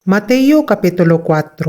Mateo Kapitulo 4.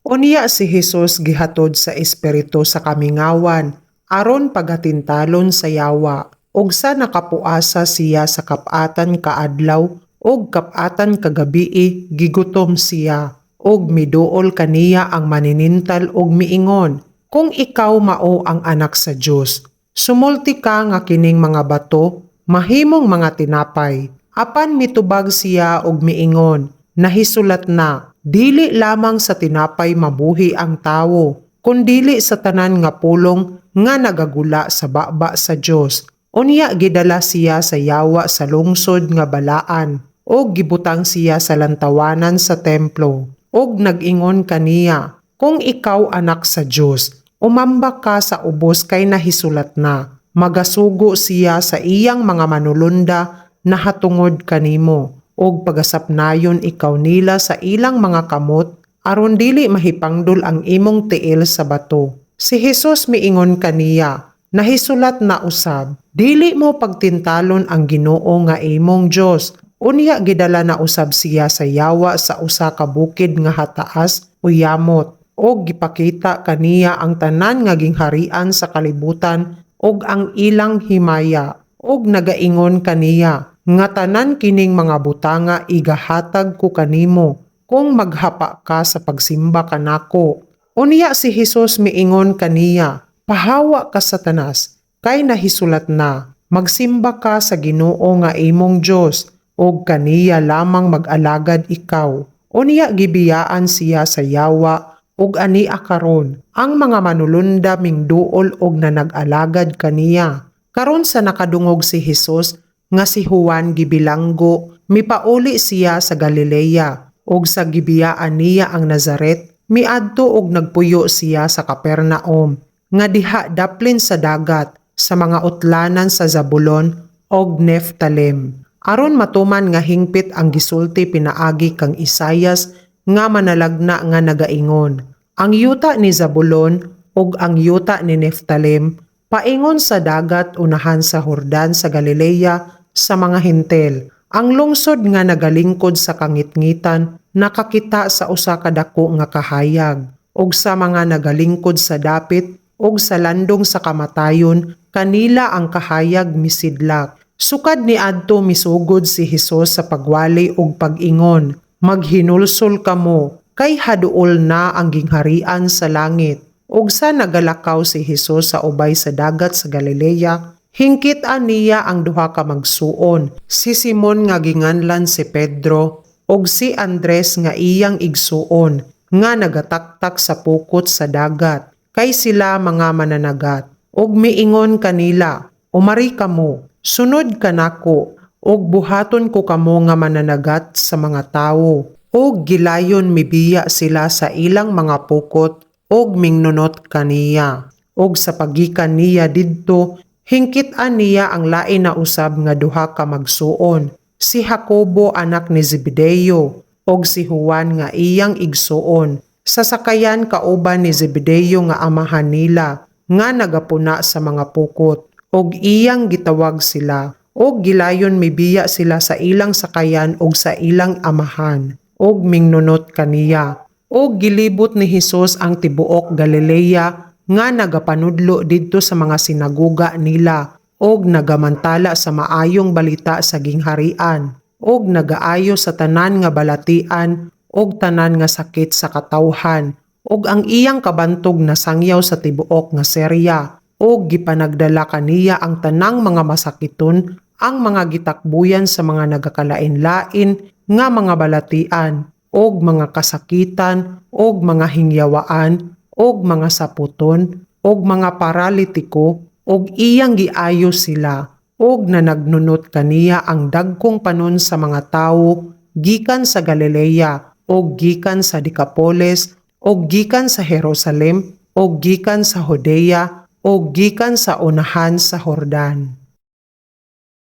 Unya si Hesus gihatod sa Espiritu sa kamingawan aron pagatintalon sa yawa, ug sa nakapuasa siya sa kap-atan ka adlaw ug kap-atan ka gabii, gigutom siya. Ug miduol kaniya ang maninintal ug miingon, "Kung ikaw mao ang Anak sa Dios, sumulti ka nga kining mga bato mahimong mga tinapay." Apan mitubag siya ug miingon, "Nahisulat na, dili lamang sa tinapay mabuhi ang tawo, kundili sa tanan nga pulong nga nagagula sa baba sa Dios." Unya gidala siya sa yawa sa lungsod nga balaan ug gibutang siya sa lantawanan sa templo ug nag-ingon kaniya, "Kung ikaw anak sa Dios, umamba ka sa ubos, kay nahisulat na, magasugo siya sa iyang mga manulunda nahatungod kanimo, ug pagasapnayon ikaw nila sa ilang mga kamot aron dili mahipangdol ang imong tiil sa bato." Si Jesus miingon kaniya, "Nahisulat na usab, dili mo pagtintalon ang Ginoo nga imong Dios." Unya gidala na usab siya sa yawa sa usa ka bukid nga hataas o yamot ug gipakita kaniya ang tanan nga gingharian sa kalibutan ug ang ilang himaya, ug nagaingon kaniya nga, "Tanan kining mga butanga igahatag ko kanimo kung maghapa ka sa pagsimba kanako." Unya si Hesus miingon kaniya, "Pahawa ka, Satanas, kay nahisulat na, magsimba ka sa Ginoo nga imong Dios ug kaniya lamang mag-alagad ikaw." Unya gibiyaan siya sa yawa, ug ania karon ang mga manulunda mingduol og nanag-alagad kaniya. Karon sa nakadungog si Hesus nga si Juan gibilanggo, mipauli siya sa Galilea, ug sa gibiyaan niya ang Nazaret, miadto og nagpuyo siya sa Capernaum nga diha daplin sa dagat, sa mga utlanan sa Zabulon og Neftalem, aron matuman nga hingpit ang gisulti pinaagi kang Isayas nga manalagna nga nagaingon, "Ang yuta ni Zabulon ug ang yuta ni Neftalem, paingon sa dagat, unahan sa Hordan, sa Galilea sa mga Hentil, ang lungsod nga nagalingkod sa kangitngitan, nakakita sa usa ka dako nga kahayag, ug sa mga nagalingkod sa dapit ug sa landong sa kamatayon, kanila ang kahayag misidlak." Sukad niadto, misugod si Hesus sa pagwali ug pag-ingon, "Maghinulsol kamo, kay haduol na ang gingharian sa langit." Ug sa nagalakaw si Hesus sa ubay sa dagat sa Galilea, hingkit-an niya ang duha ka magsuon, si Simon nga ginganlan si Pedro ug si Andres nga iyang igsuon, nga nagataktak sa pukot sa dagat, kay sila mga mananagat. Ug miingon kanila, "Umari kamo, sunod kanako, ug buhaton ko kamo nga mananagat sa mga tawo." Ug gilayon mibiya sila sa ilang mga pukot ug mingnunot kaniya. Ug sa paggikan niya didto, hingkit-an niya ang lain na usab nga duha ka magsuon, si Jacobo anak ni Zebedeo ug si Juan nga iyang igsuon, sa sakayan kauban ni Zebedeo nga amahan nila, nga nagapuna sa mga pukot, ug iyang gitawag sila. Ug gilayon mibiya sila sa ilang sakayan ug sa ilang amahan ug mingnunot kaniya. Ug gilibot ni Hesus ang tibuok Galilea nga nagapanudlo didto sa mga sinagoga nila ug nagamantala sa maayong balita sa gingharian ug nagaayo sa tanan nga balatian ug tanan nga sakit sa katawhan. Ug ang iyang kabantog nasangyaw sa tibuok nga Syria, ug gipanagdala kaniya ang tanang mga masakiton, ang mga gitakbuyan sa mga nagakalain-lain nga mga balatian ug mga kasakitan ug mga hingyawaan ug mga saputon ug mga paralitiko, ug iyang giayo sila. Ug nanagnunot kaniya ang dagkong panon sa mga tawo gikan sa Galilea ug gikan sa Decapolis ug gikan sa Jerusalem ug gikan sa Judea ug gikan sa unahan sa Jordan.